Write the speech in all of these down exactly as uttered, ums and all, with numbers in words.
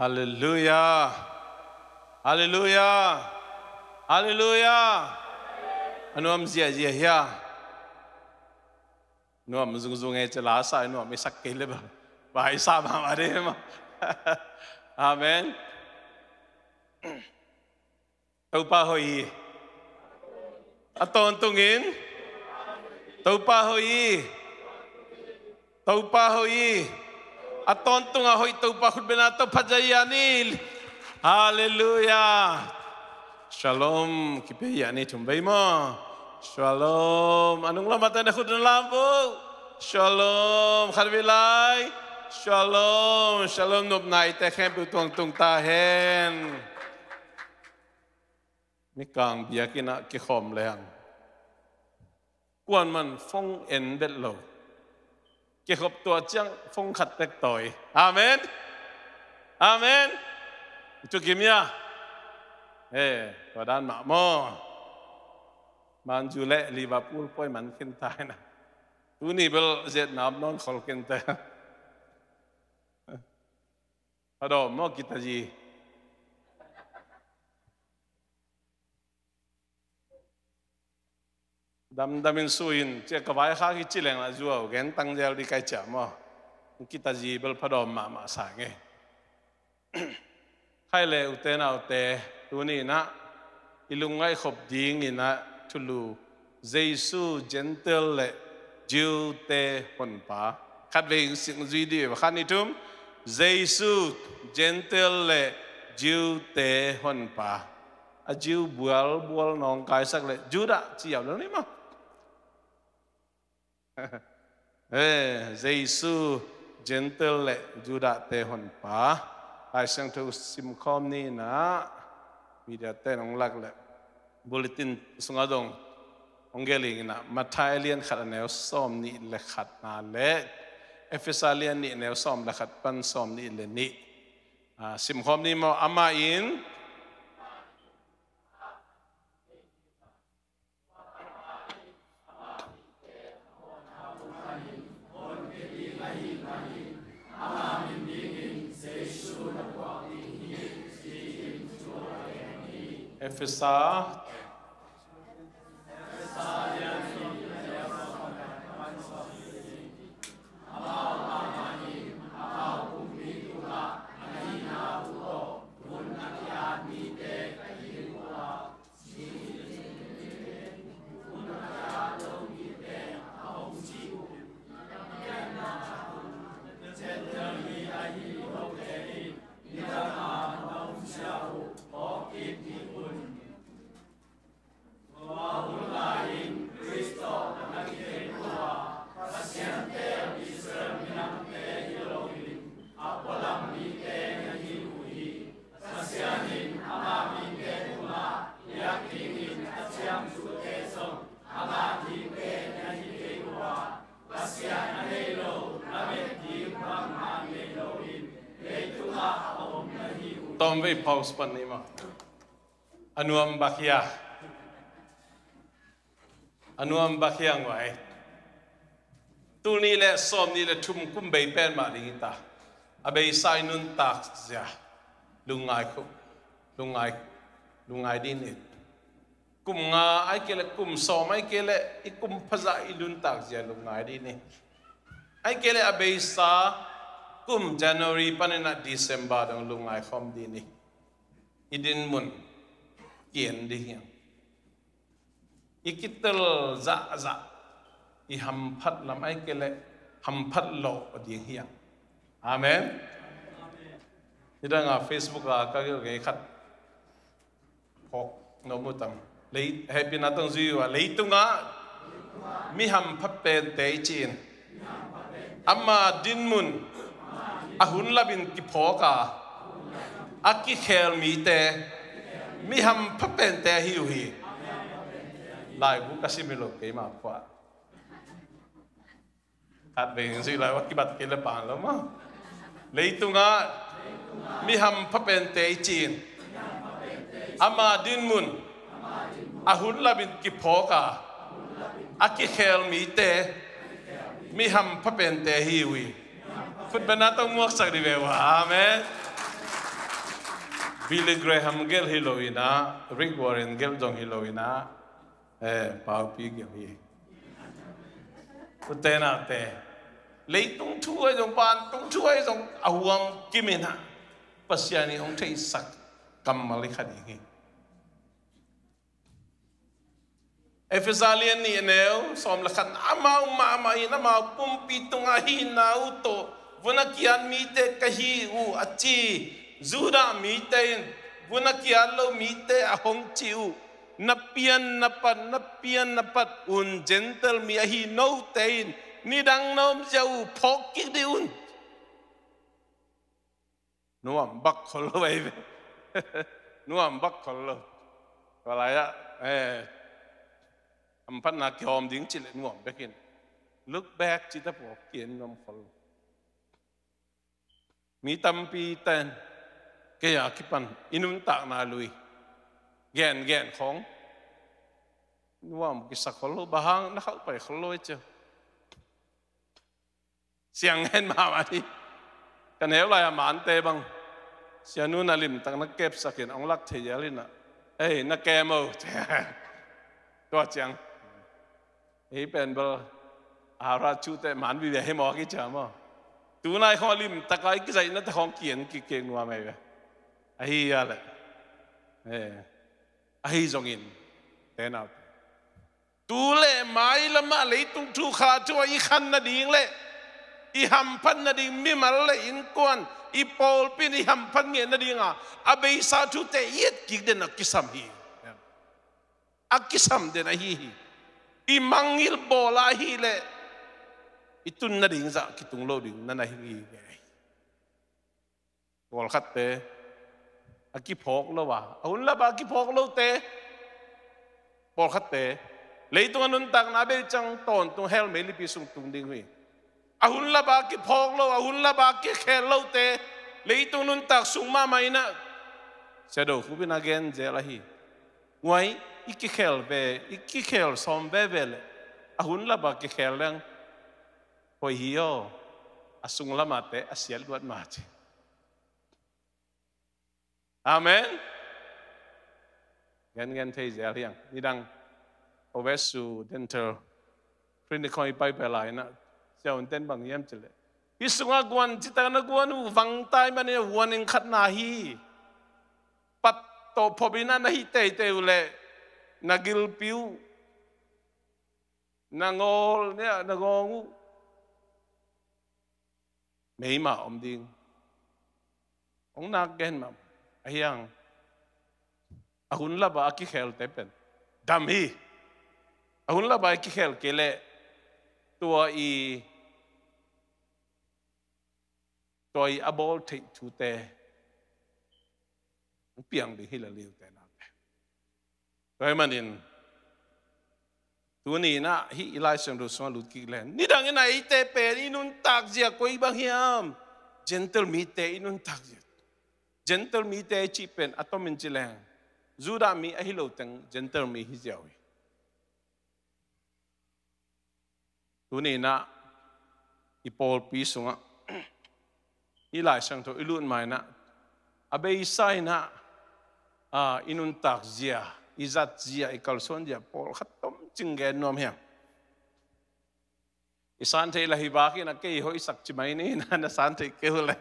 Halleluia. Halleluia. Halleluia. A nuam ziahziah hia? Nuam zungzung e, ci la sa i nuam i sak kei le bang, ba i sa mahmah ding maw? Amen. Topa hoih hi. A tawntungin Topa hoih hi. Topa hoih hi. A tawntungah hoih Topa khutbetna tawh phat zaw hi a ni. Halleluia. Shalom. Kipia hi a ni thum vei maw? Shalom. A nung lamah tawh na khut na lam vo. Shalom. Khat vei lai. Shalom. Shalom. Nopna i te khempeuh tuangtung ta hen. Mikang biakinn ah kikhawm lehang kuaman phone en bet lo. Kikhop tua ciang phone khat tek tawi. Amen. Amen. Cu kim ia. Eh, tua dan mah maw. Man U le Liverpool pawi man khin ta hi na. Tuni bel zet nam nawn khol khin ta. Hadawm maw kita zi. Damdamin suin cia ka vaikhak hi ci leng lah zuau gen tang zel di kai cia maw. Kita zi bel phadawm mahmah sa ngei. Khai le ute naute, tuni inah i lungngaih khop ding inah thulu Jesu Gentile le Jew te honpa. Khat vei sing zui di ve khat ni thum. Jesu Gentile le Jew te honpa. A Jew bual bual nawngkaisak le Judah ci yau lo ni maw? Eh, Jesu Gentile le Judah te honpa. Lai Siangtho simkhawm ni inah media te nong lak le bulletin sungah dong hong gel ing inah Matthai a lian khat a neu sawm nih le khatna le Efesa lian nih a neu sawm le khat pan sawm nih le nih. Ah, simkhawm ni maw? Amah in Efesa tawmvei pause pan ni maw? A nuam bak hia? A nuam bak hia ngai? Tul nih le sawm nih le thum kum bei pen mah ding hi ta. A beisa i nuntak zia lungngai khu, lungngai, lungngai ding hi. Kum nga ai kei le kum sawm ai kei le i kum phazah i nuntak zia lungngai ding hi. Ai kei le a beisa kum January panin a December dong lungngai khawm ding hi. I dinmun kien ding hiang. I kitel zahzah, i hamphat lam ai kei le hamphat lawh ding hiang. Amen. Nidanga Facebook a ka gilh ngei khat phawk no mu tam. Lei, hehpihna tawh zui uh a, leitungah mi hampha pente i ci-in ama dinmun a hun lamin kiphawk a, a kikhel mite mi hampha pente ahi uh hi. Laibu ka sim hi lo keima phuah. Khat vei zui lai uh a kibat kei le pan lo maw? Leitungah mi hampha pente i ci-in ama dinmun a hun lamin kiphawk a, a kikhel mite mi hampha pente hi uh hi. Khutbetna tawh muaksak dih ve uh a. Amen. Billy Graham gelh hi lo in ah, Rick Warren gelh zong hi lo in ah, eh, Paupi gelh hi. Ute naute, leitung thu ahi zong, vantung thu ahi zong, a huam kim in ah Pasian in hong theisak kammal hi kha ding hi. Efesa lian nih, a neu sawm le khat, amau mahmah in amau pumpi tungah hihna uh tawh vun a kiat mite ka hi uh a ci. Judah mite in vun a kiat lo mite a hong ci uh, na pian na pat, na pian na pat un Gentile mi ahi note in nidang na omzia uh phawk kik dih un. Nuam bak khol lo ahi ve. Nuam bak khol lo. Tua lai-ah, eh, hamphatna kihawm ding cih leh nuam bek in. Look back cih ta pawh ki-en nuam khol lo. Mi tampi ten kei a kipan i nuntakna lui gen gen khawng nuam kisa khol lo, bang hang na khauh pai khol lo ei cia. Siang hen mahmah hi. Kan heu lai-ah Mante bang, sianu na limtak na kepsak in hong lak thei hial in ah, ei, na kem o. Tua ciang ei pen bel a ra cu teh man vive hi maw, a kicia maw. Tunai khawng a limtak a i kizaihna te khawng ki-en kik kik nuam ei ve. Ahi a leh, eh, ahi zongin, tenau te, tu le mai lamah leitung thu kha thu ah i khan nading le i hamphat nading, mimal le innkuan, i pawlpi in i hamphat ngeh nading a, a beisa thute i et kik den a kisam hi. A kisam den ahi hi. I mangngilh bawl ahih leh i tun nading zah kitung lo ding na na hi ngei hi. Pawlkhatte a kiphawk lo a, a hun lap a kiphawk lote, pawlkhatte, leitung a nuntakna bei ciang tawntung hell meilipi sung tung ding uh hi. A hun lap a kiphawk lo, a hun lap a kikhel lote, leitung nuntak sung mahmah in ah, Sia Do Khup in a gen zel ahi. Nguai, i kikhel ve, i kikhel sawm veve leh a hun lap a kikhel leng hoih hi aw, a sung lamate a siat luat ma ci. Amen. Gen gen thei zel hiang. Nidang Ovesu Dental Clinic khawng i pai pai lai in ah, sia hun ten bang hiam cih leh, i sungah guan citak na guan uh vangtai man in ah, huan in khat na hi. Pat tawh phop in ah na hih teitei uh leh na gilpi uh, na ngawl, na ngawng uh meima om ding. Hong nak gen mah ahi hang, a hun lap a kikhelte pen dam hi. A hun lap a kikhel kei leh tua i, tua i a bawl theih thute hong piang ding hi lel hi ute naute. Tua ahih manin tuni in ah hih i Lai Siangtho sungah lut kik leng, nidang in ah eite pen i nuntak zia koi bang hiam? Gentile mite i nuntak zia. Gentile mite i cih pen a tomin ci leng Judah mi ahi lo teng Gentile mi hi ziau hi. Tuni in ah i pawlpi sungah i Lai Siangtho i lut ma in ah, a beisa in ah, a, i nuntak zia, i zat zia, i kalsuan zia pawlkhat tom cing gen nuam hiam? I san theih lah hi bak in ah, kei hoihsak ci mai ni, na, na san theih kei uh leh.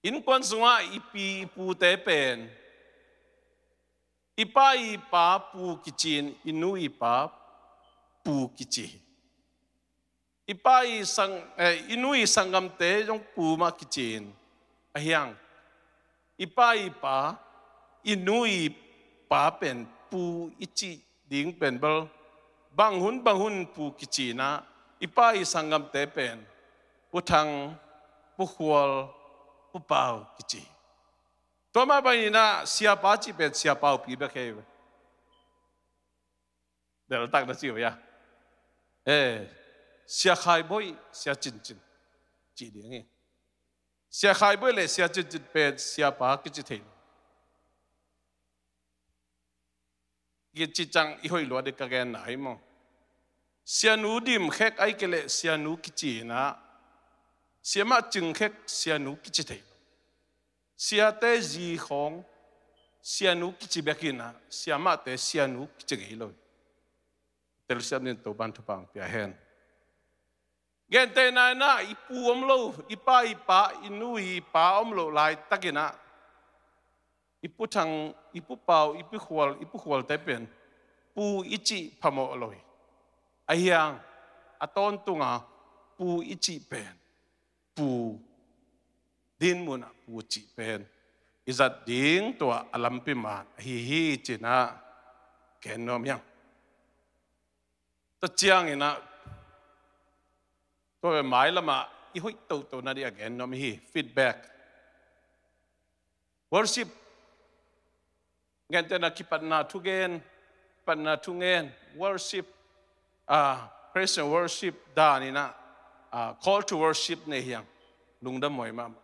Innkuan sungah i pi i pute pen, i pa i pa pu kici in, i nu i pa pu kici hi. I pa i sang, eh, i nu i sanggamte zong pu mah kici in, ahi hang i pa i pa, i nu i pa pen pu i cih ding pen bel, bang hun bang hun pu kici in ah, i pa i sanggamte pen Pu Thang, Pu Khual, Pu Pau kici. Tua mah bang in ah Siapa cih pen Sia Paupi bek hi ve. Deltak na ci uh hia? Eh, Sia Khai Bawi, Sia Cin Cin cih ding hi. Sia Khai Bawi le Sia Cin Cin pen Siapa kici thei lo. Kici ciang i hoih lua ding ka genna hi maw. Sianu Dim Khek ahih kei leh Sianu kici in ah, Siamah cingkhek sianu kici thei lo. Siate zi khawng sianu kici bek in ah, siamahte sianu kici ngei lo. Telsiam dingin Topan thupha hong pia hen. Gentehna in ah, i pu om lo, i pa, i pa, i nu, i pa om lo laitakin ah, i Pu Thang, i Pu Pau, i Pu Khual, i Pu Khualte pen pu i cih phamawh lo hi. Ahi hang a tawntunga pu i cih pen pu, dinmun ah pu cih pen i zat ding tua a lampi man ahi hi ci-in ah gen nuam hi hang. Tua ciangin ah, tua mailam ah i hoih toto nading a gen nuam hi, feedback. Worship, gentehna kipatna thu gen, kipatna thu ngen, worship, ah, praise and worship dan in ah, ah, call to worship nei hi hang, lungdam huai mahmah.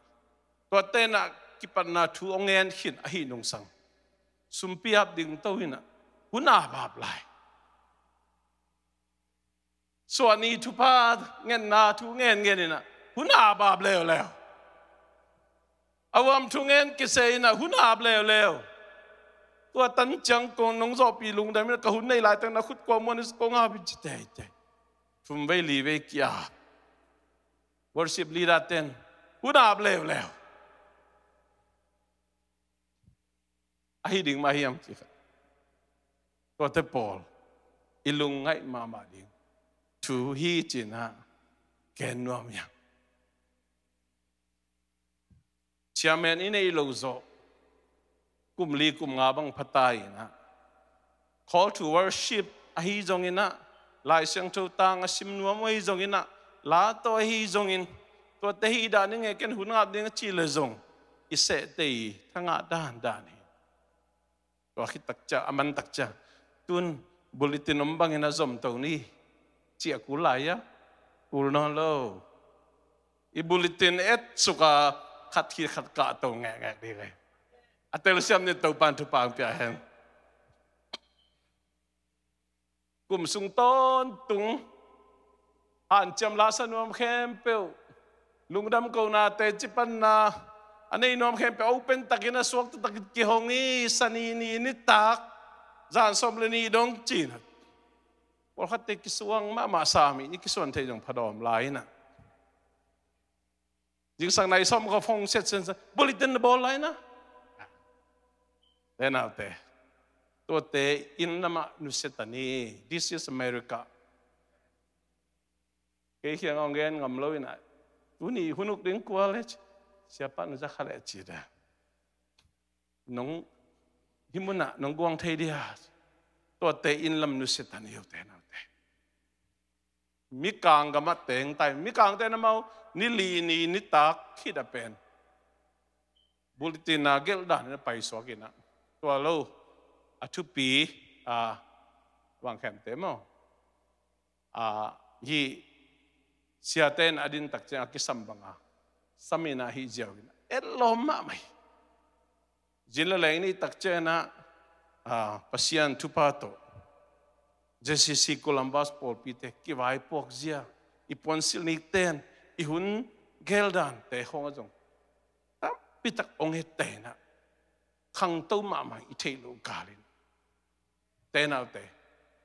Tuate in ah kipatna thu hong ngen khin ahih nungsang, sumpi ap ding to in ah, hun a bap lai. Suahni thupha ngetna thu ngen ngen in ah, hun a bap leuleu. A huam thu ngen kisia in ah, hun a ap leuleu. Tua tan ciang kong nong zawhpih lungdam in ah, ka hun nei laitakin ah khut kua muan in kong ap in ci teitei. Thum vei li vei ki-ap. Worship leader ten, hun a ap leuleu. Ahi ding mah hiam ci kha. Tuate pawl i lungngaih mahmah ding thu hi ci-in ah gen nuam hi hang. Chairman i neih loh zawh kum li kum nga bang pha ta in ah, call to worship ahi zongin ah, Lai Siangtho tang a sim nuam uh ahi zongin ah, la tawh ahi zongin, tuate hi dan in ngei ken, hun ngap ding a cih leh zong i sehte i thangah dandan hi. Tua khit tak ciang, a man tak ciang, tun bulletin om bangin a zom to ni, ci a kul lai a, kul nawn lo. I bulletin et suk a, khat khit khat kah to ngekngek ding hi. A telsiam dingin Topan thupha hong pia hen. Kum sung tawntung hanciam lasa nuam khempeuh, lungdam kohnate, cipanna a nei nuam khempeuh open takin a suakta takin kihong hi. Sani ni nitak zan sawm le nih dong ci-in ah, pawlkhatte kisuang mahmah, sa mi ni kisuan thei zong pha dawm lai in ah. Zingsang nai sawm ka phone set sen sa, bulletin na bawl lai na. Te naute, tuate inn lamah nusia ta ni. This is America. Kei kiangah hong gen ngam lo in ah, tuni hun uk ding kua le ci, siapa na za kha le ci de. Nong, hih munah nong guang thei dia. Tuate inn lam nusia ta ni uh, te naute. Mikang gamah teng tai, mikangte na mau, ni li ni nitak khit a pen bulletin a gelh dan in a paisuak in ah, tua lo a thupi a, vangkhemte maw, a, hih siate in a din tak ciang a kisam banga sam in ah hih ziau in ah etlawm mahmah hi. Zin le leng nih tak ciang in ah, a, Pasian thupha tawh J C C Columbus pawlpite kivaipuak zia, i puansilh nikten i hun geldante khawngah zong tampitak hong etteh in ah, khangto mahmah i theih loh kal in, te naute,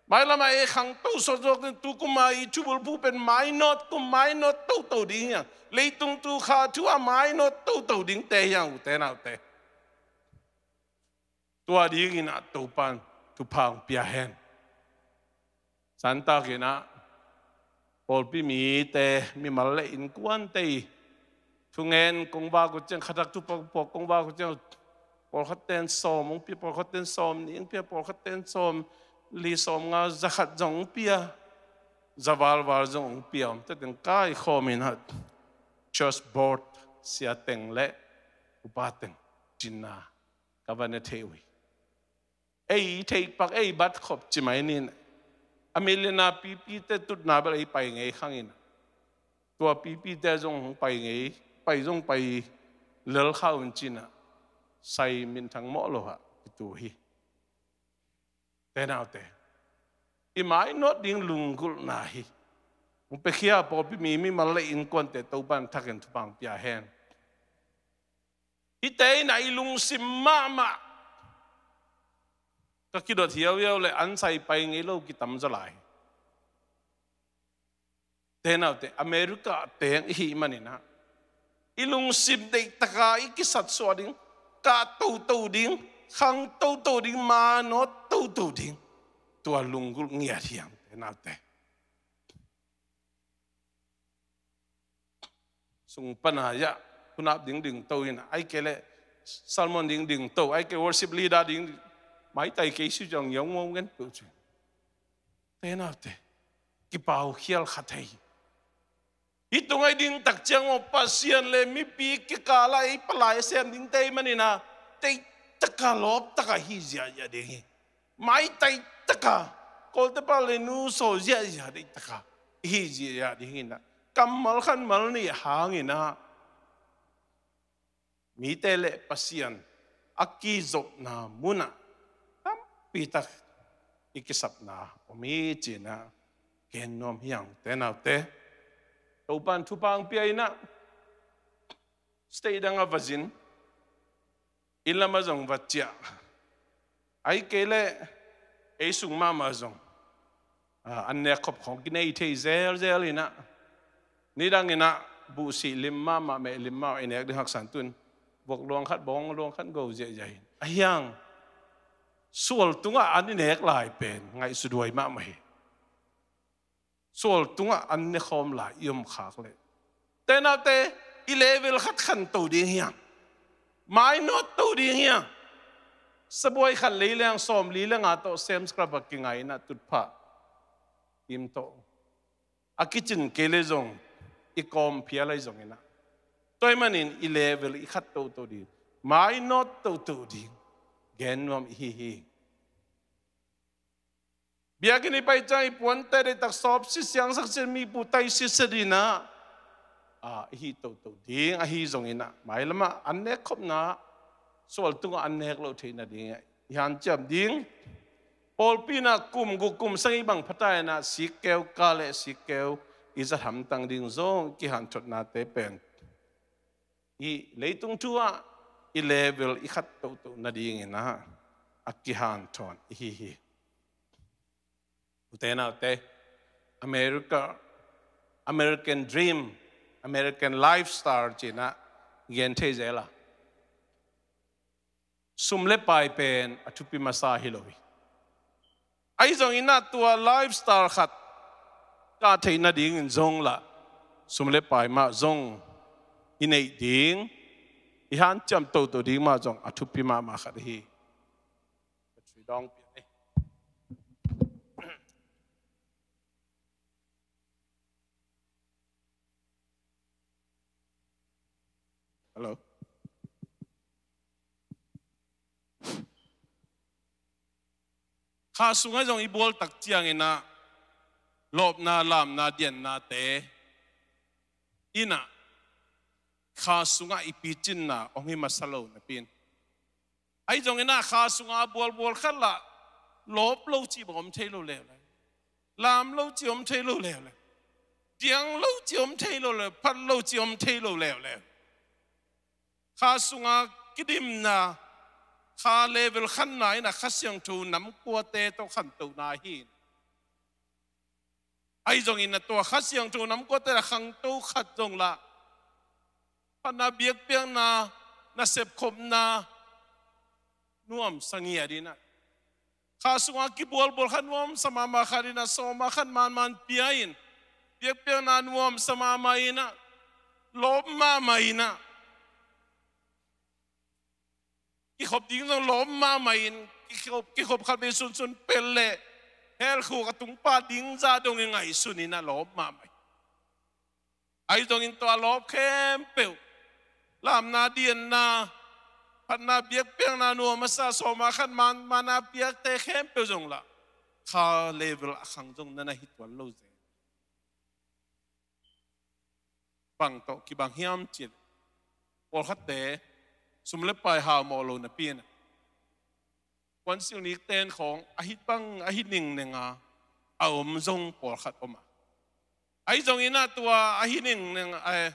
mailamah ei khangto sawt zawk in, tu kum a i thubulphu pen mainawt kum, mainawt toto ding hi hang. Leitung tukha thu a mainawt toto dingte hi hang uh, te naute. Tua dingin ah Topan thupha hong pia hen. Santak in ah pawlpi mite, mimal le innkuante i thungen kong vak uh ciang, khatak thupha puak kong vak uh ciang, pawlkhatte in sawm hong pia, pawlkhatte in sawm nih hong pia, pawlkhatte in sawm li, sawm nga, za khat zong hong pia, za valval zong hong pia, om te teng kaikhawm in ah church board, sia teng le upa teng cinna ka va ne thei uh hi. Ei theih pak, ei bat khop ci mai ni in, a milina pipite tutna bel ei pai ngei khang in, tua pipite zong hong pai ngei, pai zong pai lel kha un ci-in ah, sai minthang mawh lo ah kitu hi. Te naute, i mainawt ding lunggulhna hi. Hong piakhia pawlpi mi, mimal le innkuante Topa'n thakin thupha pia hen. Hihte in ah i lungsim mahmah ka kidot hiauhiau le an sai pai ngei lo kitam zaw lai. Te naute, America teng i hih manin ah i lungsim deih taka i kisat suah ding, kah toto ding, khang toto ding, mainawt toto ding, tua lunggulh ngiat hiam te naute. Sung pana ah hunap ding dingto in ah, ahih kei leh sermon ding dingto, ahih kei worship leader ding, maitai kei si ciang ngiau ngau ngen peuh ci. Te naute, kipau khial kha thei. Hih tung ah i ding tak ciang maw, Pasian le mipi kikal ah i palai a sem dingte ahih manin ah, deih taka lawp taka hi ziahziah ding hi. Maitai taka, kolte pa le nu sawl ziahziah deih taka i hi ziahziah ding hi in ah, kammal khanmal nih hangin ah mite le Pasian a kizopna mun ah tampi tak i kisapna om hi ci-in ah gen nuam hi hang te naute. Topa'n thupha hong pia in ah state dang ah va zin, inn lam ah zong va ciah, ahih kei leh ei sung mahmah zong, ah, an nek khop khawng kinei thei zelzel in ah, nidang in ah buhsih lim mahmah, meh lim mahmah i nek ding haksa in, tu-in vok luang khat, bawng luang khat go ziahziah hi. Ahi hang sual tungah an i nek lai pen ngaihsut huai mahmah hi. Sual tungah an ne khawm lai i om khak leh, te naute, i level khat khanto ding hiam? Mainawt to ding hiam? Sabuai khat lei leng sawmli le nga tawh Sam's Club ah kingai in ah tutphah, im tawh a kicin kei leh zong i kawm phial ahi zongin ah, tua ahih manin i level i khat toto ding, mainawt toto ding gen nuam i hi hi. Biakinn i pai ciang i puante deih tak sawp sisiang sak sin, mi pu tai siset in ah, ah, i hi toto ding ahi zongin ah, mailam ah an nek khopna, sual tungah an nek loh theih nading ah i hanciam ding. Pawlpi in ah kum guk kum sagih bang pha ta in ah sikkeu, kah le sikkeu i zat hamtang ding zong kihanthawnate pen i leitung thu ah i level i khat toto nadingin ah a kihanthawn i hi hi. Ute naute, America, American dream, American lifestyle ci-in ah gen thei zel a, sum le pai pen a thupi masa hi lo hi. Ahi zongin ah tua lifestyle khat kah theih nadingin zong lah sum le pai mah zong i neih ding, i hanciam toto ding mah zong a thupi mahmah khat hi. Battery dawng pian ei. Hello. Kha sungah zong i bual tak ciangin ah lawpna, lamna, diannate in ah kha sungah i picinna hong hi masa lo napi-in, ahi zongin ah kha sungah bualbual khat lah lawp lo cih bang om thei lo leuleu. Lam lo cih om thei lo leuleu. Diang lo cih om thei lo leuleu. Phat lo cih om thei lo leuleu. Kha sungah kidimna, kha level khanna in ah Kha Siangtho namkuate tawh khantohna hi. Ahi zongin ah tua Kha Siangtho namkuate lah khangto khat zong lah, phatna biakpiakna, nasep khopna nuamsa ngiat in ah, kha sungah kibualbual khat nuamsa mahmah khat in ah, sawma khat manman pia in, biakpiakna nuamsa mahmah in ah, lawp mahmah in ah, kikhop ding zong lawp mahmah in, kikhop, kikhop khat vei sunsun pel leh hell khuk a tung pah ding zah dong i ngaihsun in ah lawp mahmah in. Ahi zongin tua lawp khempeuh, lamna, dianna, phatna, biakpiakna nuam a sa, sawma khat man, mana piakte khempeuh zong lah kha level a khang zong na na hi tuan lo zel. Bang tawh kibang hiam cih leh, pawlkhatte sum le pai hau mawh lo napi-in ah, kuansilh nikten khawng a hih bang a hih ningneng a a om zong pawlkhat om a, Ahi zongin ah tua ahi ning ning ai.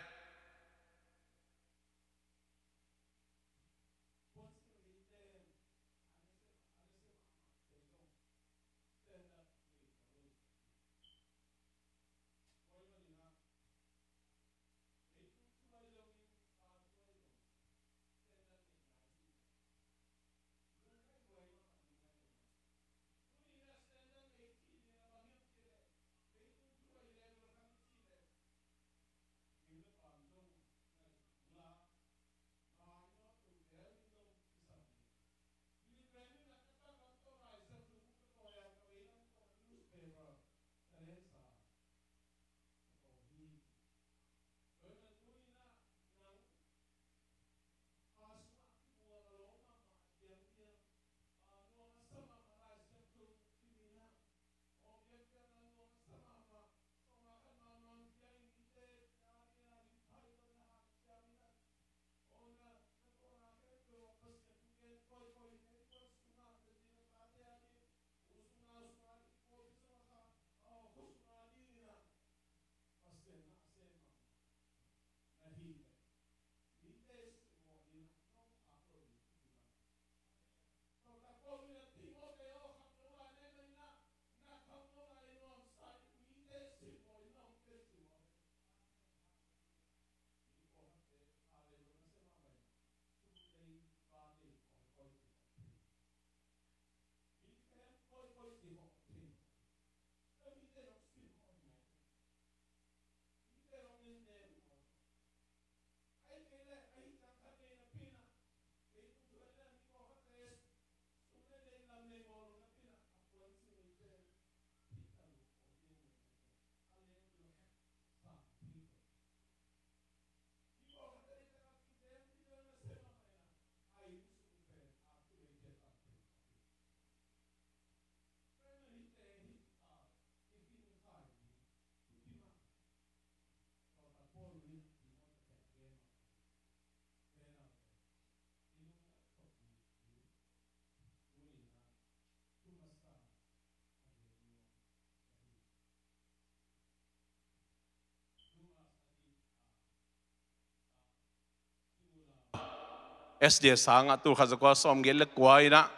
S D A sangah tul khat zakua sawmgiat le kua inah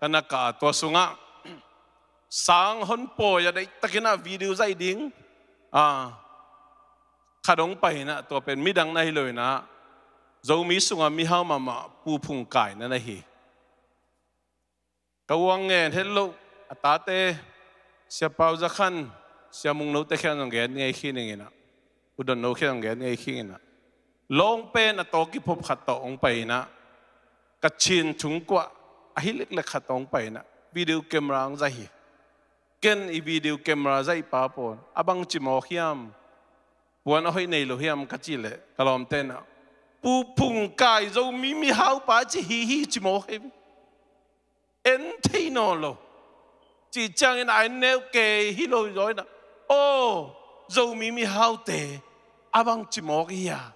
ka na kah a, tua sungah sang honpawi a deihtakinah video zaih ding a khat hong pai inah, tua pen midang na hi lo inah Zomi sungah mihau mahmah Pu Phung Kai na na hi. Ka uang ngen het loh a tate, Sia Pau Za Khan, Sia Mung Note kheng zong gen ngei khin ing inah, U Don No kheng zong gen ngei khin inah, lawng pen a tawh kiphop khat tawh hong pai inah, Kachin thungkuah a hi leklek khat tawh hong pai inah video camera hong zaih hi. Ken i video camera zaihpa pawl a bangci mawk hiam, puan a hoih nei lo hiam ka cih leh ka lawmte inah Pu Phung Kai Zomi mihaupa ci hi hi ci mawk hi. En thei nawn lo. Cih ciangin a en neu kei hi lo zaw inah, aw, Zomi mihaute a bangci mawk hi a,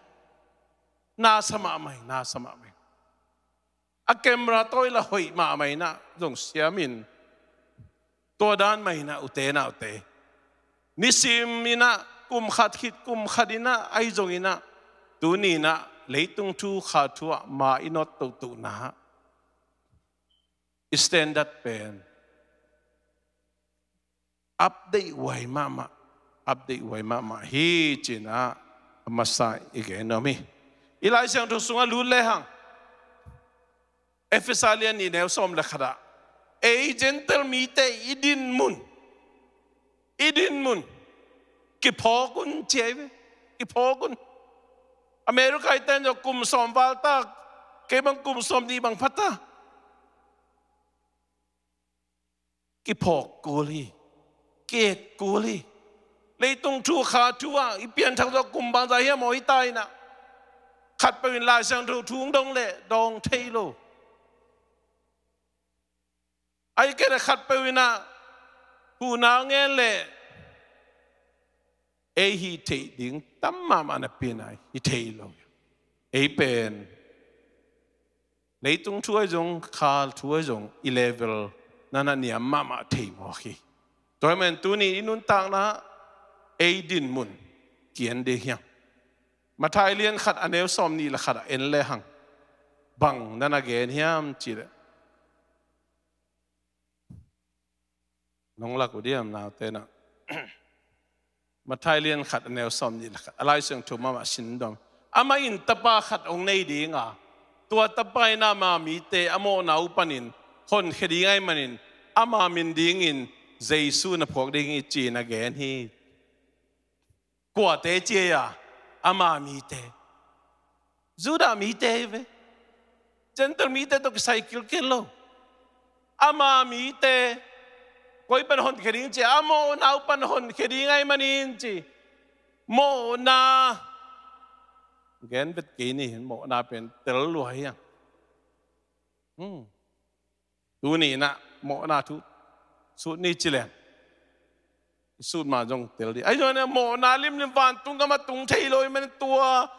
na sa mahmah ing, na sa mahmah ing. A camera tawi la hoih mahmah inah zong siamin, tua dan mah inah ute naute, nisim inah kum khat khit kum khat inah ahi zong inah tuni inah leitung thu kha thu ah ma i nawt tohtohna i standard pen update huai mahmah, update huai mahmah hi cinah a masa i gen nuam hi. I Lai Siangtho sungah lut lehang Efesa lian nih neu sawm le khatah ei Gentile mite i dinmun, i dinmun kiphawk un ci ahi ve. Kiphawk un. America i ten zong kum sawm val ta, kei bang kum sawm nih bang pha ta. Kiphawk kul hi. Ki-et kul hi. Leitung thu kha thu ah i pianthak zawh kum bangzah hiam aw hi ta inah, khatpeuh in Lai Siangtho thu hong dong leh dawng thei lo. Ahih kei leh khatpeuh inah huhna ngen leh ei hih theih ding tam mahmah napi inah hih thei lo. Ei pen leitung thu ahi zong, kha thu ahi zong i level na na niam mahmah thei mawk hi. Tua ahih manin tuni i nuntakna ei dinmun ki-en ding hiam? Matthai lian khat a neu sawmnih le khat ah en lehang bang na na gen hiam cih leh, nong lak uh diam, naute na? Matthai lian khat a neu sawmnih le khat, a Lai Siangtho mahmah sin dong. Amah in tapa khat hong nei ding a, tua tapa in ama mite a mawhna uh panin honkhia ding ahih manin ama min dingin Jesu na phuak ding hi, ci-in a gen hi. Kuate ci a, ama mite. Judah mite hi ve. Gentile mite tawh kisai kilkel lo. Ama mite. Koi pan honkhia ding ci a, a mawhna uh pan honkhia ding ahih manin ci. Mawhna. Gen vet kei ni, mawhna pen tel lua hi a. Hmm. Tuni in ah mawhna thu sut ni ci leng, i sut ma zong tel ding. Ahi zongin ah mawhna limlim vantung gam ah tung thei lo ahih manin tua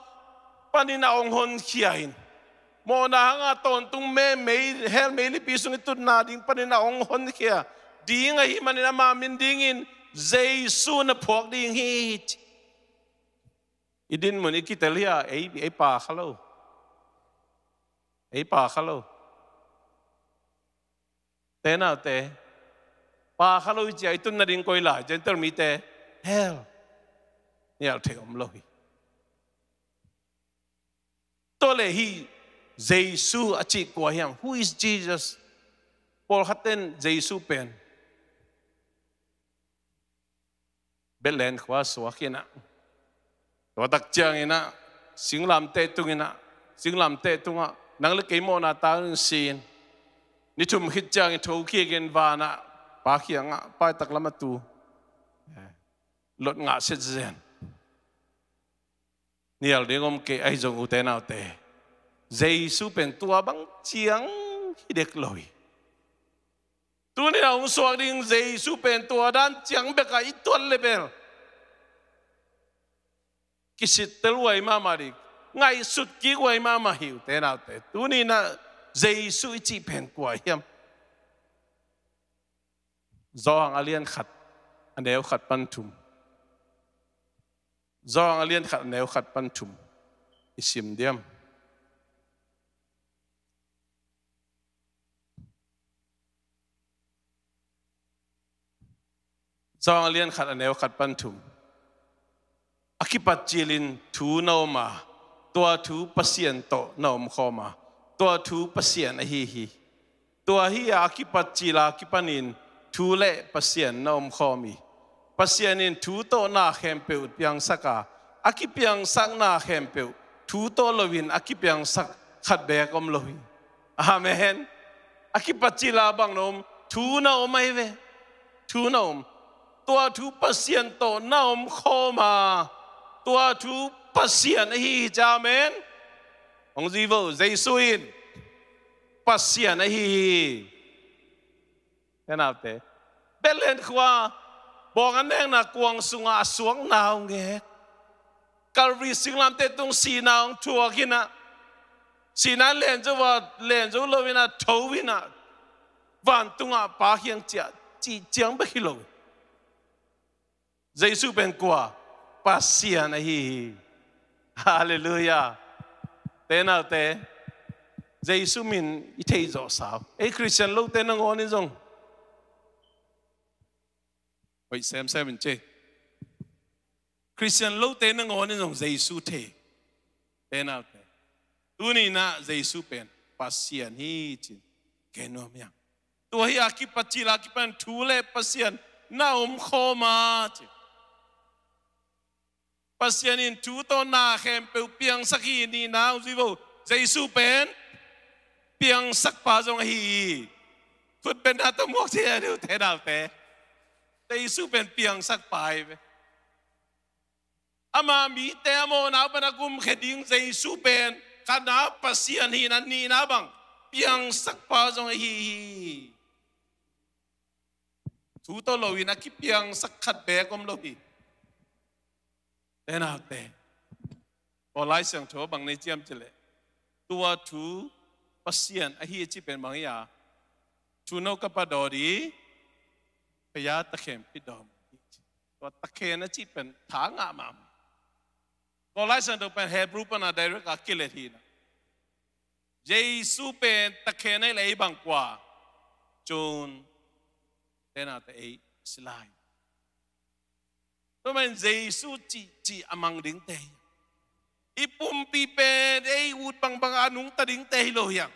panin a hong honkhia in, mawhna hanga tawntung me mei, hell meilipi sung i tutna ding panin a hong honkhia ding ahih manin ama min dingin Jesu na phuak ding hi, ci. I dinmun i kitel hi a, ei, ei pha kha lo. Ei pha kha lo. Te naute, pha kha lo i ci a, i tun nading koi lai, Gentile mite, hell. Nial thei om lo hi. Tua leh hih Jesu a cih kua hiam? Who is Jesus? Pawlkhat ten Jesu pen Bethlehem khua suak in ah, tua tak ciangin ah singlamteh tung in ah, singlamteh tungah nang le kei mawhna tangin si in, ni thum khit ciangin thokik in van ah Pa kiangah, Pa i taklam a tu, Lot ngah set zen. Nial ding om kei, ahi zong ute naute, Jesu pen tua bang ciang hi dek lo hi. Tuni a hong suak ding Jesu pen tua dan ciang bek a i tuat leh bel kisittel huai mahmah ding, ngaihsut kik huai mahmah hi, ute naute. Tuni in ah Jesu i cih pen kua hiam? Johan a lian khat, a neu khat pan thum. Johan a lian khat, a neu khat pan thum i sim diam? Johan a lian khat, a neu khat pan thum. A kipat cilin thu na om a, tua thu Pasian tawh na omkhawm a, tua thu Pasian ahi hi. Tua hi a, a kipat cil a kipanin thu le Pasian na omkhawm hi. Pasian in thu tawh na khempeuh piangsak a, a kipiangsak na khempeuh thu tawh loin a kipiangsak khat beek om lo hi. Amen. A kipat cil a bang na om? Thu na om ahi ve. Thu na om. Tua thu Pasian tawh na omkhawm a, tua thu Pasian ahi hi, ci. Amen. Hong zui vo, Jesu in Pasian ahi hi. Te naute, Bethlehem khua, bawng an nekna kuang sungah a suakna hong ngek. Calvary singlamteh tung sihna hong thuak in ah, sihna len zo a, len zo lo in ah, tho in ah, vantungah Pa kiang ciah, cih ciang bek hi lo. Jesu pen kua? Pasian ahi hi. Halleluiah. Te naute, Jesu min i theih zawh sau. Ei Khristian lote nangawn in zong hoih semsem in ci. Khristian lote nangawn in zong Jesu thei. Te naute, tuni in ah Jesu pen Pasian hi, ci-in gen nuam hi hang. Tua hi a, a kipat cil a kipan thu le Pasian na omkhawm a, ci. Pasian in thu tawh na khempeuh piangsak hi, nihna hong zui vo. Jesu pen piangsakpa zong ahi hi. Khut bengna tawh muak ci a, ute naute. Jesu pen piangsakpa hi ve. Ama mite a mawhna uh pan a gumkhia ding Jesu pen khatna Pasian hihna, nihna bang piangsakpa zong ahi hi. Thu tawh loin a kipiangsak khat beek om lo hi. Te naute, Paul Lai Siangtho bang nei ciam cileh, tua thu Pasian ahi a ci pen bang hi a, thu no ka pha dawh dih, ka ya ta khempeuh dawh dih. Tua takhen a cih pen tha ngah mahmah. Tua Lai Siangtho pen Hebrew pana direct a kilet hi na. Jesu pen takhen a hi leh ei bang kua? Cun tenate ei si lai. Tua man Jesu cihcih a mang dingte hi. I pumpi pen ei ut bangbang a nungta dingte hi lo hiang.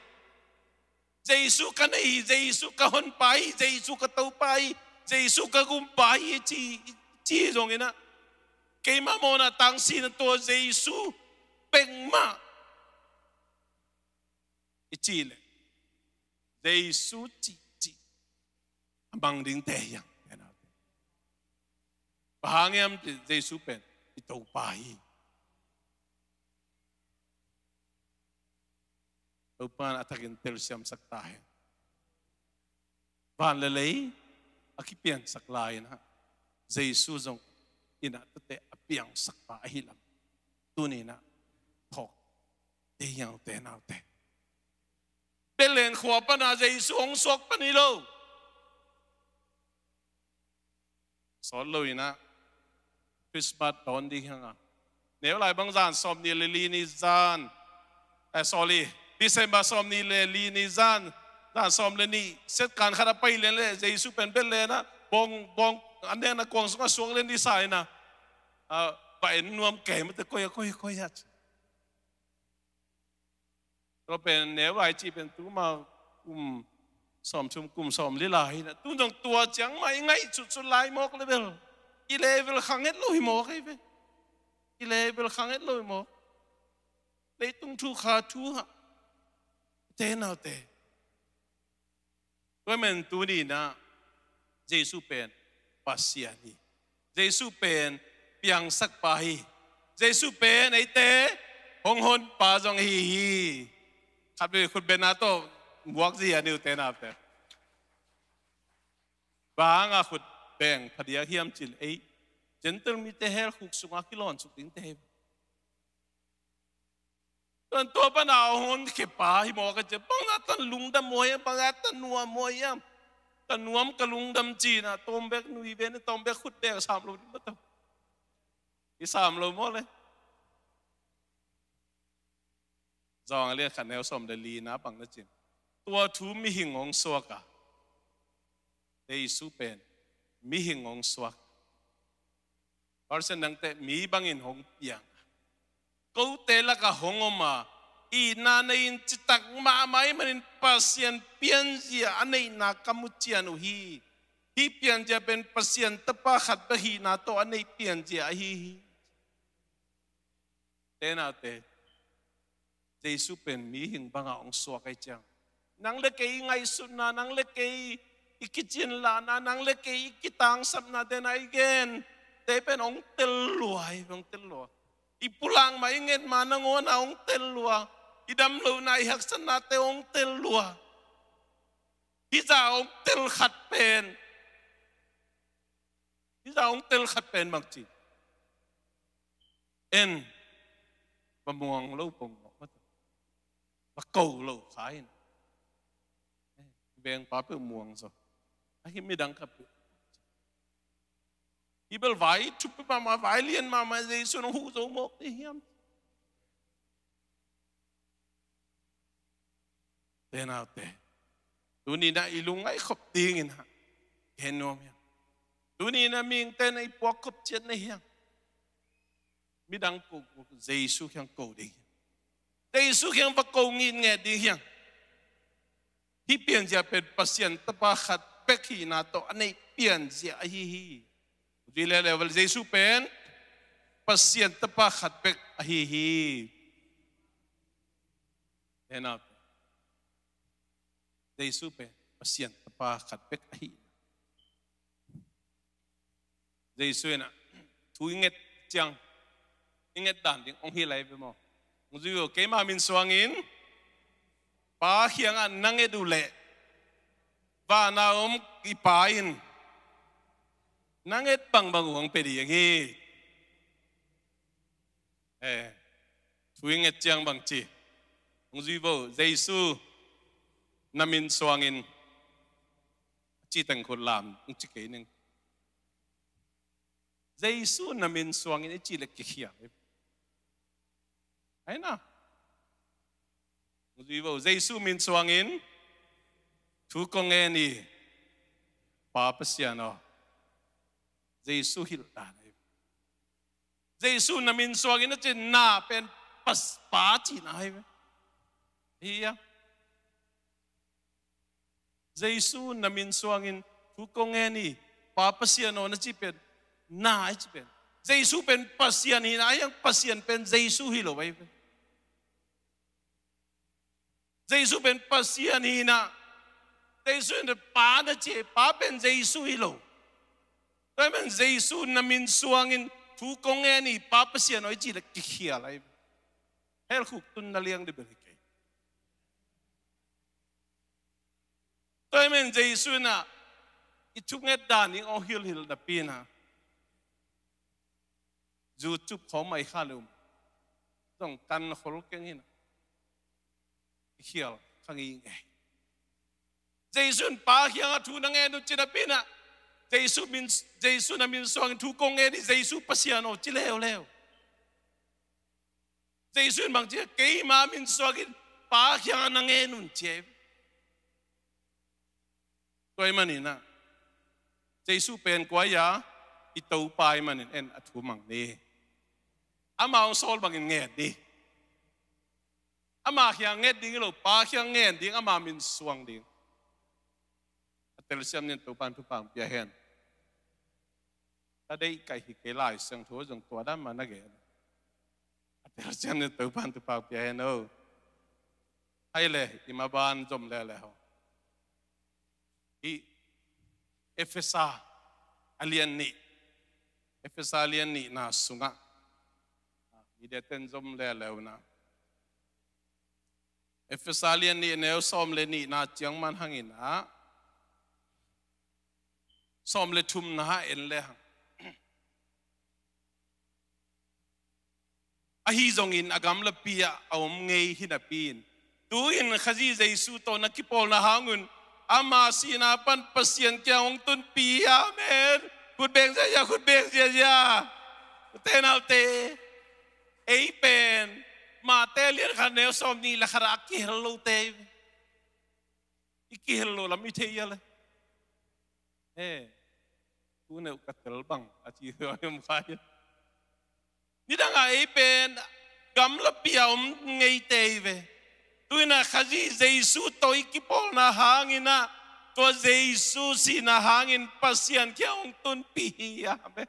Jesu ka nei hi, Jesu ka honpa hi, Jesu ka Topa hi, Jesu ka gumpa hi, ci, ci zongin ah, keimah mawhna tangsin a tua Jesu pengmah i cih leh Jesu cihcih a mang dingte hiang. Bang hang hiam cih leh Jesu pen i Topa hi. Topa in a thakin telsiamsak ta hen. Van le lei a kipiansak lai-in ah Jesu zong in ah tuate a piangsak pa ahi lam tuni-in ah phawk ding hi hang, ute naute. Bethlehem khua pana Jesu hong suak pan hi lo. Sawt lo-in ah Christmas dawn ding hi hang a, neu lai bang zan sawmnih le li ni zan, eh, sorry, December sawmnih le li ni zan, zan sawm le nih siatkan khat a pai lian leh Jesu pen Bethlehem ah bawng, bawng an nekna kuang sungah suak lian ding sa-in ah, ah, va en nuam kei mah teh, koi a, koi, koi a. Tua pen neu lai cih pen tuma kum sawmthum, kum sawmli lai hi na. Tun zong tua ciang mah i ngaihsut sut lai mawk le bel i level khang het lo hi mawk hi ve. I level khang het lo hi mawk. Leitung thu kha thu hah, ute naute. Tua man tuni-in ah Jesu pen Pasian hi. Jesu pen piangsak pa hi. Jesu pen eite hong hon pa zong ahi hi. Khat vei khut bengna tawh buak zia ni, ute naute. Bang hang a khut beng phadiak hiam cih leh ei Gentile mite hell khuk sungah kilawn suk dingte hi. Tua, tua pana hong honkhia pa hi mawk a ci. Bang a tan lungdam maw hiam, bang a tan nuam maw hiam. Ka nuam ka lungdam ci-in ah tawm bek nui ve ni, tawm bek khut bek sam lo ding maw tawh. I sam lo maw le. Johan a lian khat neu sawm le li-na bang na cih leh, tua thu mihing hong suak a, Jesu pen mihing hong suak. Pasian nangte mi bangin hong piang. Kote lakah hong om a, itna nei-in citak mahmah ahih manin Pasian pianzia a neihna ka mu cian uh hi. Hih pianzia pen Pasian Tapa khat bek hihna tawh a neih pianzia ahi hi. Ute naute, Jesu pen mihing bangah hong suak ahih ciang, nang le kei i ngaihsutna, nang le kei i kicianlahna, nang le kei i kitangsapna, ute na, i gente pen hong tel lua hi, hong tel lua. I pulak mah, i nget mah nangawn ah hong tel lua. I damlohna, i haksatnate hong tel lua. Hih zah hong tel khat pen, hih zah hong tel khat pen bang ci? En, va muang lo pong mawk, va ko lo kha in. Vengpa peuh muang zaw. Ahi midang khat peuh. Hih bel vai thupi mahmah, vai lian mahmah, Jesu in hong huh zo mawk ding hiam? Ute naute, tuni-in ah i lungngaih khop dingin ah gen nuam hiam? Tuni-in ah mihingte in ah i puak khop ciat na hiam? Midang ko, Jesu kiang ko ding hiam? Jesu kiang va ko ngitnget ding hiam? Hih pianzia pen Pasian Tapa khat bek hihna tawh a neih pianzia ahi hi. Ute leuleu, Jesu pen Pasian Tapa khat bek ahi hi. Ute naute, Jesu pen Pasian Tapa khat bek ahi. Jesu in ah thu i nget ciang, i nget dan ding hong hilh lai ve maw? Hong zui uh, keima min suangin Pa kiangah na nget uh leh, vana om i Pa in na nget bangbang uh hong pia ding hi. Eh, thu i nget ciang bang ci? Hong zui vo, Jesu, na min suangin, ci teng khut lam, hong ci kei ning. Jesu na min suangin i cih leh kikhial hi. Ahi na. Zui vo, Jesu min suangin thu kong ngen hi, Pa Pasian aw. Jesu hilh dan hi. Jesu na min suangin a cih na pen pas-, Pa cihna hi ve. Hi a. Jesu na min suangin thu kong ngen hi, Pa Pasian aw na cih pen, na i cih pen. Jesu pen Pasian hi na, ahi hang Pasian pen Jesu hi lo ahi ve. Jesu pen Pasian hi na, Jesu in Pa na ci, Pa pen Jesu hi lo. Tua ahih manin Jesu na min suangin thu kong ngen hi, Pa Pasian aw i cih leh kikhial ahi ve. Hell khuk tun na liang ding bel hi kei. Tua ahih manin Jesu in ah i thunget dan i hong hilhhilh napi in ah YouTube khawng mah i kha le um zong kan khol keng hi na. I khial kha ngeingei. Jesu in Pa kiangah thu na ngen un ci napi in ah, Jesu min, Jesu na min suangin thu kong ngen hi, Jesu Pasian aw ci leuleu. Jesu in bang ci, keima min suangin Pa kiangah na ngen un ci hi. Tua ahih manin ah Jesu pen kua hi a, i Topa ahih manin en a thu mang ni. Ama hong sawl bangin ngen ni. Ama kiang nget ding hi lo, Pa kiang ngen ding, ama min suang ding. A telsiam ni in Topa'n thupha pia hen. Ka deih kaih hi kei, Lai Siangtho zong tua dan mah na gen. A telsiam ni in Topa'n thupha pia hen o. Hai le, i maban zom lele ho. Hih Efesa a lian nih, Efesa a lian nihna sungah, ah, media ten zom lele uh na. Efesa a lian nih neu sawm le nihna ciang man hangin ah, sawm le thumna ah en le hang. Ahi zongin a gamlapi ah a om ngei hi napi in, tu-in Khazih Jesu tawh na kipawlna hang un ama sihna pan Pasian kiang hong tunpi hi. Amen. Khut beng ziazia, khut beng ziazia. Ute naute, ei pen Mate lian khat neu sawm nih le khat ah a kihel lote hi ve. I kihel lo lam i thei a le. Eh, tu neu ka tel bang a ci hi om khai. Nidang a ei pen gamlapi a om ngeite hi ve. Tu-in ah Khazih Jesu tawh i kipawlna hangin ah, tua Jesu sihna hangin Pasian kiang hong tunpi hi. Amen.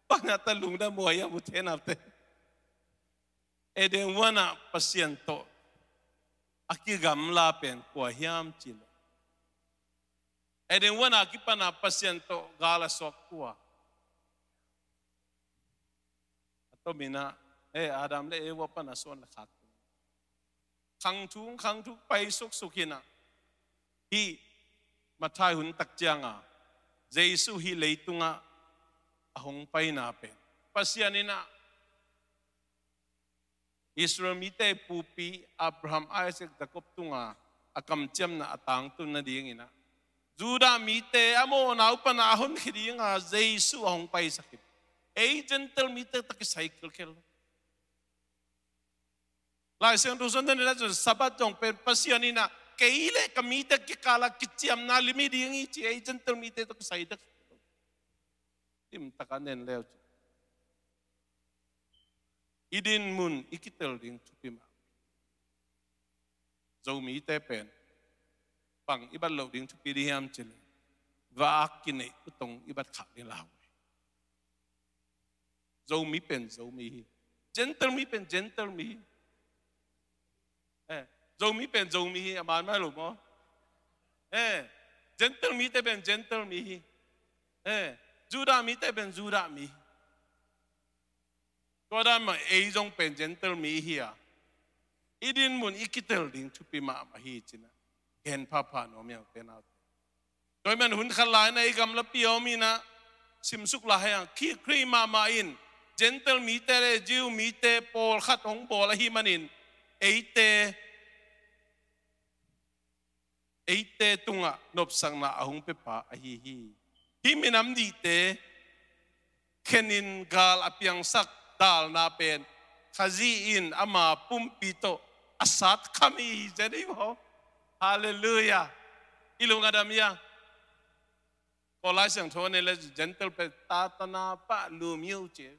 Bang a ta lungdam huai a, ute naute. Eden huan ah Pasian tawh a kigamla pen kua hiam cih leh, Eden huan a kipan a Pasian tawh gal a suak kua? A tomin ah, eh, Adam le Eva pan a suan le khak. Khangthung, khangthung pai suksuk hi na. Hih Matthai hun tak ciang a Jesu hih leitungah a hong paina pen, Pasian in ah Israel mite pupi Abraham, Isaac, Jacob tunga a kamciamna a tangtun nadingin ah, Judah mite a mawhna uh pan a honkhia dinga Jesu a hong paisak hi. Ei Gentile mite tawh kisai khelkhel. Lai Siangtho sung na en ahih leh Sabbath zong pen Pasian in ah kei le ka mite kikal ah kiciamna lim hi ding hi ci, ei Gentile mite tawh kisai tak. Limtak a en le uh ci. I dinmun i kitel ding thupi mah. Zomite pen bang i bat loh ding thupi ding hiam cih leh, va-ak kineih uh tawh i bat khak ding lau. Zomi pen Zomi hi. Gentile mi pen Gentile mi hi. Eh, Zomi pen Zomi hi, a man mai lo maw? Eh, Gentile mite pen Gentile mi hi. Eh, Judah mite pen Judah mi hi. Tua dan mah ei zong pen Gentile mi hi a, i dinmun i kitel ding thupi mahmah hi ci-in ah gen phapha nuam hi hang, ute naute. Tua ahih manin hun khat lai-in ah ei gamlapi a om in ah simsuk lai hang, Khrih, Khrih mahmah in Gentile mite le Jew mite pawlkhat hong bawl ahih manin eite, eite tungah nopsakna a hong piapa ahi hi. Hih minam nihte, khenin gal a piangsak dalna pen Khazih in ama pumpi tawh a sat khami hi zen ei maw. Halleluiah. I lung a dam hia? Kawlai siangtho a nei le Gentile pen tatana pah lum hi uh ci.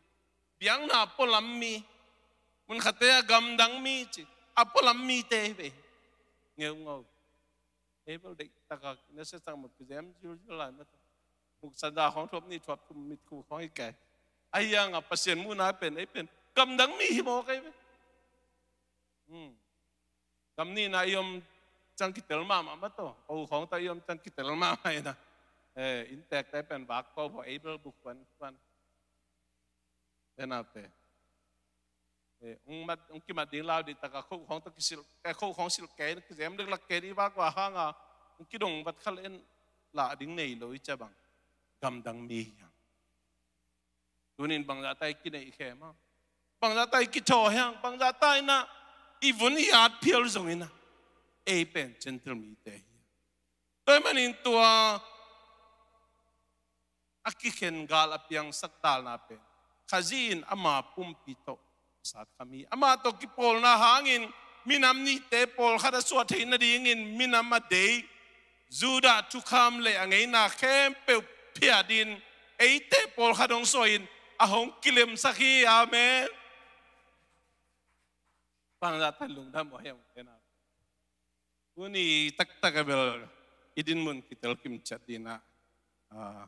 Biakna pualam mi, mun khatte a gamdang mi ci, a pualam mite hi ve. Ngeungau. Abel deih taka na se sang mah kizem zilzil lai mah. Muk sanda khawng thuap ni thuap thum mit khu khawng hi kei. Ahi hangah Pasian muhna pen ei pen gamdang mi hi mawk ei ve. Hmm. Gam nihna i om ciang kitel mahmah mah tawh, a u khawng tawh i om ciang kitel mahmah hi na. Eh, innteekte pen vak kawk vawh Abel buk kuan kuan. Te naute. Eh, hong mat, hong kimat ding lau dih takah khoh khawng tawh kisilh, eh, khoh khawng silh kei, kizem diklak kei dih vak vah hangah hong kidong vat kha leh lah ding nei lo i cia bang. Gamdang mi hi hang. Tunin bangzahta i kineih khem a, bangzahta i kithaw hiang, bangzahta inah i vun i at phial zonginah ei pen Gentile mite hi. Tua ahih manin tua a kikhen gal a piangsak dalna pen Khazih in ama pumpi tawh sat khami. Amah tawh kipawlna hangin minam nihte pawlkhat a suah theih nadingin minam a deih Judah thukham le a ngeina khempeuh phiatin eite pawlkhat hong suahin a hong kilemsak hi. Amen. Bangzahta lungdam uh hiam? Tuni taktak a bel i dinmun kitel kimciat dinah, ah,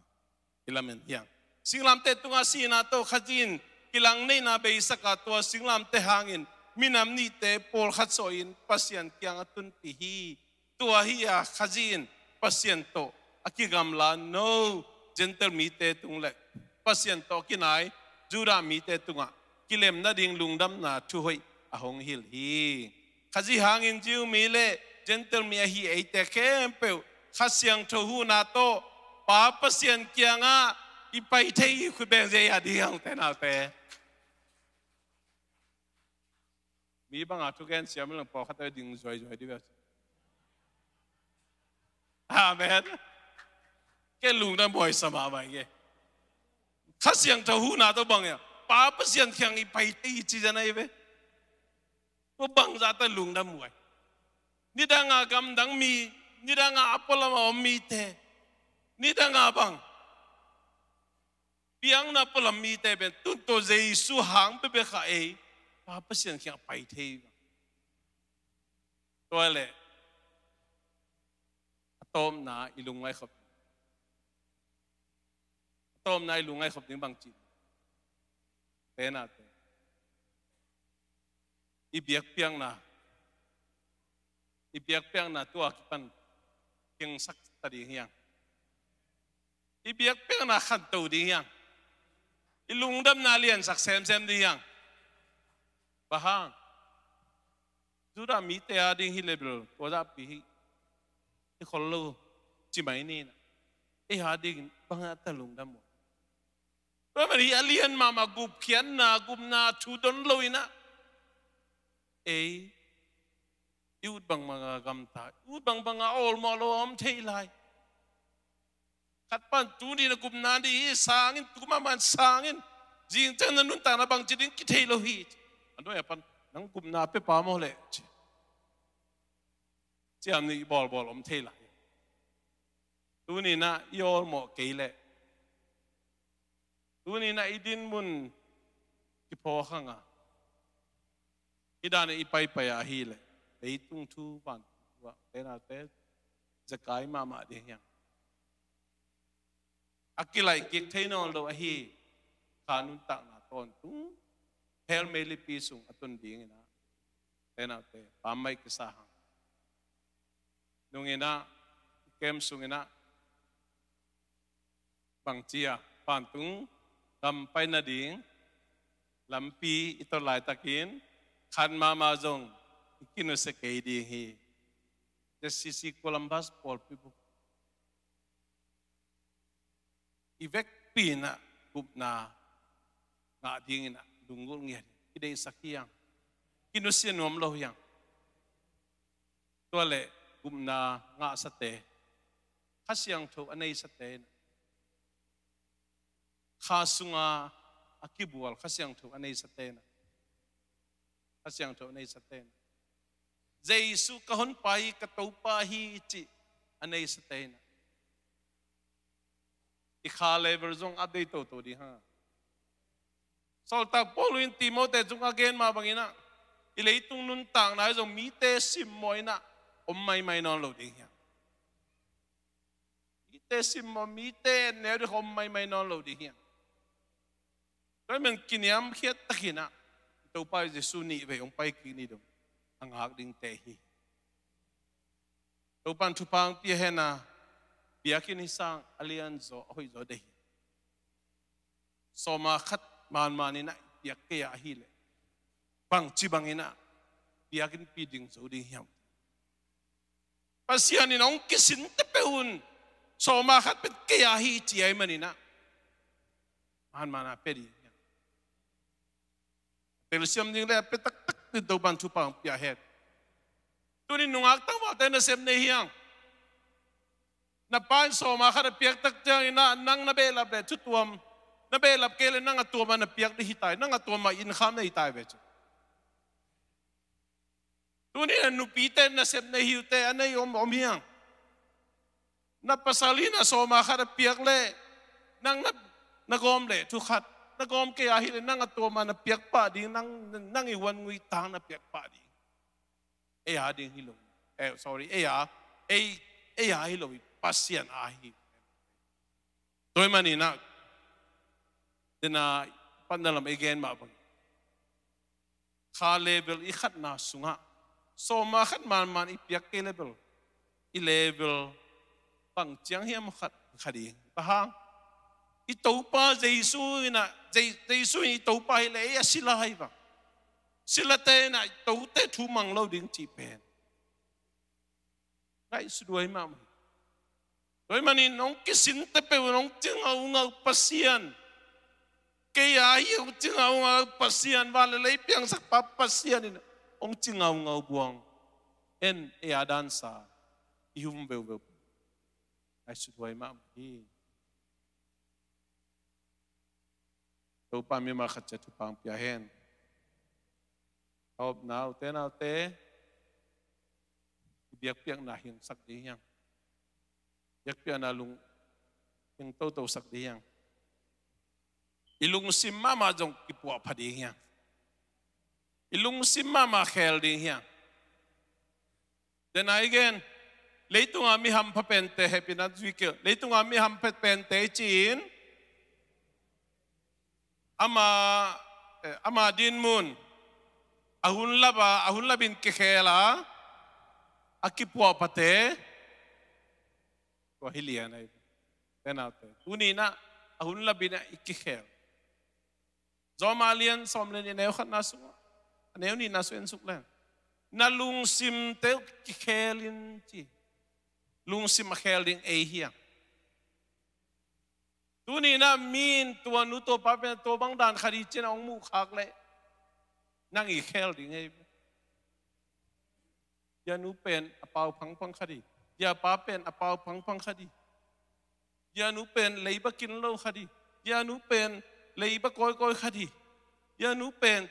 i lamen hiang. Singlamteh tungah sihna tawh Khazih in kilangneihna beisak a, tua singlamteh hangin minam nihte pawlkhat suahin Pasian kiangah tunpih hi. Tua hi a Khazih in Pasian tawh a kigamla no Gentile mite tung le Pasian tawh a kinai Judah mite tungah kilem nading lungdamna thuhoih a hong hilh hi. Khazih hangin Jew mi le Gentile mi ahi eite khempeuh Kha Siangtho huhna tawh Pa Pasian kiangah i pai thei i khut beng zia ding hang te naute. Mi banga thugen siam leng pawlkhat a ding zuaizuai dih ve. Amen. Kei lungdam buai sa mahmah ing e. Kha Siangtho huhna tawh bang ia Pa Pasian kiang i pai thei i ci zia na hi ve. Tua bangzahta lungdam buai. Nidanga gamdang mi, nidanga a pualam a om mite, nidanga bang biakna pualam mite pen tun tawh Jesu hang bekbek a ei Pa Pasian kiang a pai thei. Tua leh a tawpna i lungngaih khop, a tawpna i lungngaih khop ding bang ci? Te naute, i biakpiakna, i biakpiakna tua kipan kingsak ta ding hiang. I biakpiakna khanto ding hiang. I lungdamna liansak semsem ding hiang. Bang hang? Judah mite a ding hi le bel tua zahpi hi, hi khol lo ci mai ni na. Ei a ding bangzahta lungdam uh? Tua mah hi a lian mahmah gupkhiatna, gupna thu don lo inah ei i ut bangbanga gamta, i ut bangbanga awlmawh lo a om thei lai. Khat pan tuni na gupna ding hi, sangin, tu mahmah sangin, zing ciang na nuntakna bangci ding kithei lo hi. A nuai a pan nang gupna pia pa maw leh ci, ciam nih i bawlbawl om thei lai. Tuni na i awlmawh kei leh, tuni na i dinmun kiphawk hang a, i dan i paipai a hi leh leitung thu vantung thu ah te naute zakai mahmah ding hiang. A kilaih kik thei nawn lo ahi kha nuntakna tawntung hell meilipi sung a tun ding inah te naute pammaih kisa hang. Nung inah, kem sung inah bangci a vantung gam pai nading lampi i tot laitakin khat mahmah zong i kinusia kei ding hi. J C C Columbus pawlpi buk i vekpi inah gupna ngah ding inah lunggulh ngiat hi. Kideihsak hiang. Kinusia nuam lo hiang. Tua leh gupna ngahsate, Kha Siangtho a neisate inah Kha sunga a kibual Kha Siangtho a neisate in ah, Kha Siangtho a neisate in ah, Jesu ka honpa hi, ka Topa hi cih a neisate in ah, i kha level zong update toto ding hang. Sawltak Paul in Timote cungah a gen mah bangin ah, i leitung nuntakna hi zong mite simmawh in ah om maimai nawn lo ding hi hang. Mite simmawh, mite neu ding om maimai nawn lo ding hi hang. Tua ahih manin kiniamkhiat takin ah Topa Jesu nih vei hong pai kik ni dong a ngak dingte hi. Topa'n thupha hong pia hen a, biakinn hi sang a lianzaw, a hoihzaw deih hi. Sawma khat manman in ah i piak kei a ahih leh bangci bangin ah biakinnpi ding zo ding hiam? Pasian in hong kisin tepeuh un sawma khat pia kei a hi ci ahih manin ah manman a pia ding hiam? Telsiam ding le a pia taktak ding Topa'n thupha hong pia hen. Tuni nungak tangvalte nasep nei hi hang. Na pa in sawma khat a piak tak ciangin ah nang na behlap leh thu tuam, na behlap kei leh nang a tuam a na piak ding hi ta hi, nang a tuam a innkham na hi ta hi ve cu. Tuni a nupite nasep nei hi uh teh, a nei om om hi hang. Na pasal in a sawma khat a piak leh nang na, na gawm leh thu khat, na gawm kei a hih leh nang a tuam a na piak pah ding, nang, nang i huan ngui tang na piak pah ding. Ei a ding hi lo. Eh, sorry, ei a, ei, ei a hi lo hi, Pasian a hi. Tua ahih manin ah, den a, patna lam i gen mah bang, kha level i khatna sungah sawma khat manman i piak kei level, i level bang ciang hiam khat, khat i, bang hang? I Topa Jesu in ah, Je-, Jesu in i Topa hi leh ei a sila hi bang, silate in ah i tote thu mang lo ding cih pen ngaihsut huai mahmah hi. Tua ahih manin hong kisin tepeuh un hong ci ngaungau Pasian, kei a hi hong ci ngaungau Pasian, van le lei piangsak pa Pasian in hong ci ngaungau buang, en ei a dansa i hum veuveu. Ngaihsut huai mahmah hi. Topa mimal khat ciat thupha hong pia hen. A opna ute naute, i biakpiakna hingsak ding hi hang. Biakpiakna lung hing totosak ding hi hang. I lungsim mahmah zong kipuahpha ding hi hang. I lungsim mahmah khel ding hi hang. Then again, leitunga mi hampha pente, happy na zui kei, leitunga mi hampha pente i ci-in, ama, eh, ama dinmun, a hun lap a, a hun lapin kikhel a, a kipuahphate, tua hi lian ahi. Ute naute, tuni-in ah a hun lapin ah i kikhel. Rom a lian sawm le nih, a neu khatna sungah, a neu nihna sung en suk leng, na lungsimte uh kikhel in ci. Lungsim a khel ding ei hi hang. Tuni-in ah mi in tua nu tua pa pen tua bang dan khat hi ci-in ah hong muhkhak leh nang i khel ding ei. Zia nu pen a pau phangphang khat hi. Zia pa pen a pau phangphang khat hi. Zia nu pen leiba kin lo khat hi. Zia nu pen leiba kawikawi khat hi. Zia nu pen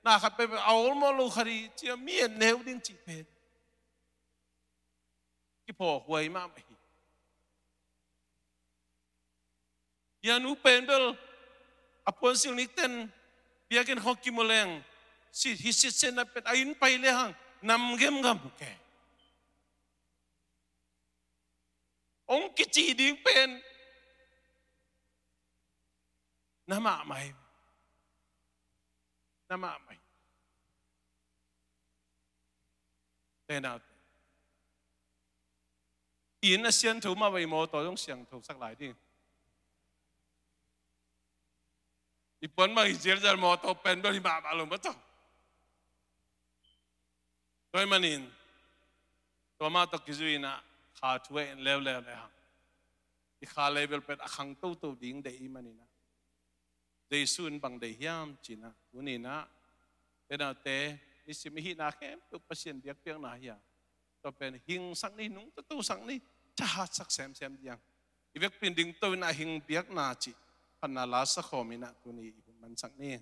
na khat pen a awlmawh lo khat hi. Zia mi en neu ding cih pen kiphawk huai mahmah hi. Zia nu pen bel a puansilh nikten biakinn khawng kimu leng, hi sitsetna pen a inn pai le hang nam gemgam ke. Hong kici ding pen na mahmah hi. Na mahmah hi. Ute naute, inn a siangtho mah bang, i mawtaw zong siangthosak lai ding. I puan bang hi zialzial, mawtaw pen bel hi mahmah lo mawtaw. Tua ahih manin tua mah tawh kizui-in ah kha thu en leuleu le hang. I kha level pen a khang toto ding deih ahih manin ah, Jesu in bang deih hiam ci-in ah, tuni-in ah, ute naute, nisim i hihna khempeuh Pasian biakpiakna hi a, tua pen hingsak ni, nungtotosak ni, thahatsak semsem ding. I vekpi-in dingto-in ah hing biakna cih phatna la sakhawm in ah tuni i hun mansak ni.